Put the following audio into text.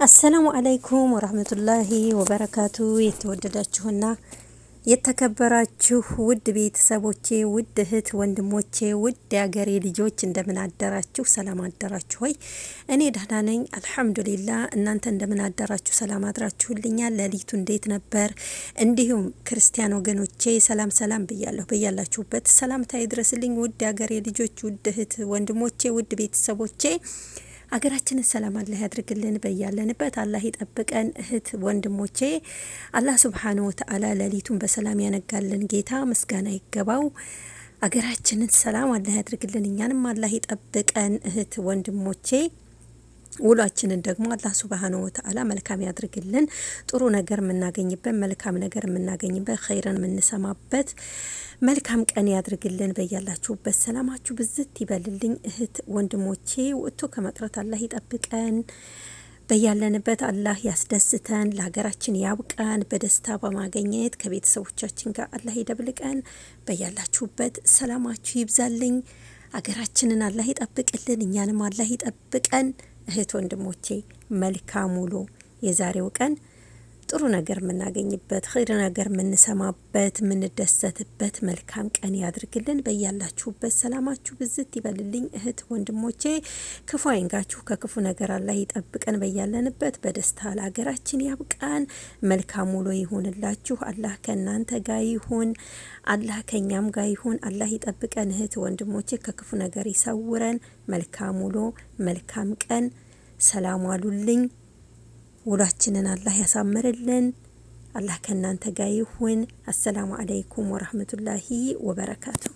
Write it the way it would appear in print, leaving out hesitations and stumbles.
السلام عليكم ورحمة الله وبركاته። የተወደዳችሁና የተከበራችሁ ውድ ቤተሰቦቼ፣ ውድ እህት ወንድሞቼ፣ ውድ የአገሬ ልጆች እንደምን አደራችሁ? ሰላም አደራችሁ ወይ? እኔ ደህና ነኝ الحمد لله። እናንተ እንደምን አደራችሁ? ሰላም አድራችሁልኛል? ሌሊቱ እንዴት ነበር? እንዲሁም ክርስቲያን ወገኖቼ ሰላም ሰላም ብያለሁ። በያላችሁበት ሰላምታ ይድረስልኝ። ውድ የአገሬ ልጆች፣ ውድ እህት ወንድሞቼ፣ ውድ ቤተሰቦቼ፣ አገራችንን ሰላም አላህ ያድርግልን። በያለንበት አላህ ይጠብቀን። እህት ወንድሞቼ፣ አላህ سبحانه وتعالى ሌሊቱን በሰላም ያነጋልን ጌታ ምስጋና ይገባው። አገራችንን ሰላም አላህ ያድርግልን፣ እኛንም አላህ ይጠብቀን። እህት ወንድሞቼ፣ ውሏችንን ደግሞ አላህ سبحانه وتعالى መልካም ያድርግልን። ጥሩ ነገር የምናገኝበት፣ መልካም ነገር የምናገኝበት፣ ኸይርን የምንሰማበት መልካም ቀን ያድርግልን። በያላችሁበት ሰላማችሁ ብዝት ይበልልኝ። እህት ወንድሞቼ፣ ወጥቶ ከመቅረት አላህ ይጠብቀን። በያለንበት አላህ ያስደስተን፣ ለሀገራችን ያብቃን። በደስታ በማገኘት ከቤተሰቦቻችን ጋር አላህ ይደብልቀን። በያላችሁበት ሰላማችሁ ይብዛልኝ። አገራችንን አላህ ይጠብቅልን፣ እኛንም አላህ ይጠብቀን። እህት ወንድሞቼ፣ መልካም ውሎ። የዛሬው ቀን ጥሩ ነገር የምናገኝበት፣ ኸይር ነገር የምንሰማበት፣ የምንደሰትበት መልካም ቀን ያድርግልን። በያላችሁበት ሰላማችሁ ብዝት ይበልልኝ። እህት ወንድሞቼ፣ ክፉ አይንጋችሁ፣ ከክፉ ነገር አላህ ይጠብቀን። በያለንበት በደስታ ለሀገራችን ያብቃን። መልካም ውሎ ይሁንላችሁ። አላህ ከእናንተ ጋር ይሁን። አላህ ከኛም ጋር ይሁን። አላህ ይጠብቀን። እህት ወንድሞቼ፣ ከክፉ ነገር ይሰውረን። መልካም ውሎ፣ መልካም ቀን። ሰላም ዋሉልኝ። ውሏችንን አላህ ያሳምርልን። አላህ ከእናንተ ጋር ይሁን። السلام عليكم ورحمة الله وبركاته።